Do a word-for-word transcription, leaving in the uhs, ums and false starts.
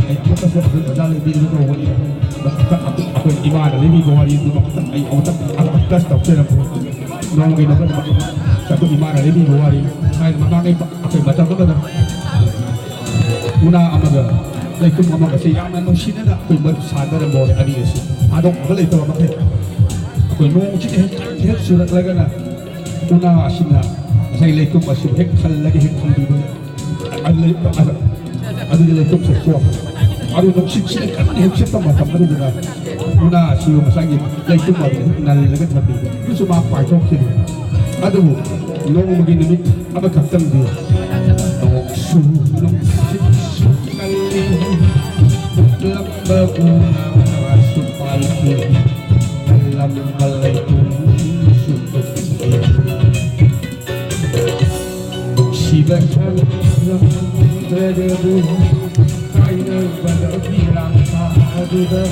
ꯑꯩ ꯑꯃꯨꯛꯀꯁꯨ ꯑꯩꯈꯣꯏ ꯑꯣꯖꯥ ꯂꯩꯕꯤꯔꯤꯕ ꯀꯧꯕꯅꯤ꯫ ꯑꯃꯨꯛꯇ ꯑꯩꯈꯣꯏ ꯏꯃꯥꯅ ꯂꯩꯕꯤꯕ ꯋꯥꯔꯤꯗꯨ ꯑꯃꯨꯛꯇ ꯑꯩ ꯑꯃꯨꯛꯇ ꯑꯃꯨꯛꯇ ꯇꯧꯖꯔꯝꯕ꯫ ꯅꯣꯡꯃꯒꯤ ꯅꯣꯡꯃꯗ ꯑꯩꯈꯣꯏ ꯏꯃꯥꯅ ꯂꯩꯕꯤꯕ ꯋꯥꯔꯤ ꯍꯥꯏꯅ ꯃꯃꯥꯡꯉꯩ ꯑꯩꯈꯣꯏ ꯃꯇꯝ ꯑꯃꯗ ꯎꯅꯥ ꯑꯃꯒ ꯂꯩꯇꯨꯝ ꯑꯃꯒꯁꯦ ꯌꯥꯝꯅ ꯅꯨꯡꯁꯤꯅꯅ ꯑꯩꯈꯣꯏ ꯃꯔꯨꯞ ꯁꯥꯟꯅꯔꯝꯕ ꯑꯅꯤ ꯑꯁꯤ ꯊꯥꯗꯣꯛꯅꯕ ꯂꯩꯇꯕ ꯃꯈꯩ ꯑꯩꯈꯣꯏ ꯅꯣꯡꯁꯤꯅ ꯍꯦꯛ ꯍꯦꯛ ꯆꯨꯔꯛꯂꯒꯅ ꯎꯅꯥ ꯑꯁꯤꯅ ꯉꯁꯥꯏ ꯂꯩꯇꯨꯝ ꯑꯁꯤ ꯍꯦꯛ ꯈꯜꯂꯒ ꯍꯦꯛ ꯊꯝꯕꯤꯕ꯫ ꯑꯗꯨ ꯂꯩ-, ꯑꯗꯨ-, ꯑꯗꯨꯒꯤ ꯂꯩꯇꯨꯝꯁꯦ ꯆꯣꯠꯄ꯫ ꯑꯗꯨ ꯅꯨꯡꯁꯤꯠꯁꯤꯅ ꯀꯟꯅ ꯍꯦꯛ ꯁꯤꯠꯄ ꯃꯇꯝ ꯑꯗꯨꯗꯨꯅ ꯎꯅꯥ ꯑꯁꯤꯕꯨ ꯉꯁꯥꯏꯒꯤ ꯂꯩꯇꯨꯝ ꯑꯗꯨꯅ ꯍꯦꯛ ꯅꯜꯂꯒ ꯊꯝꯕꯤꯕ꯫ ꯑꯗꯨꯁꯨ ꯃꯥ ꯄꯥꯏꯊꯣꯛꯈꯤꯕ꯫ ꯑꯗꯨꯕꯨ ꯅꯣꯡꯃꯒꯤ ꯅꯨꯃꯤꯠ ꯑꯃꯈꯛꯇꯪꯗꯤ ꯅꯣꯡꯁꯨ ꯅꯨꯡꯁꯤꯠꯁꯨ ꯀꯜꯂꯤ, ꯂꯝꯕ ꯎꯅꯥꯁꯨ ꯄꯥꯏꯈꯤ, ꯂꯝꯕ ꯂꯩꯇꯨꯝꯁꯨ ꯇꯨꯝꯈꯤ꯫ ꯅꯨꯡꯁꯤꯕ ꯈꯔ ꯂꯝꯗ꯭ꯔꯦꯗꯕꯨ ꯀꯥꯏꯅꯕꯗꯒꯤ ꯂꯥꯡ ꯑꯗꯨꯗ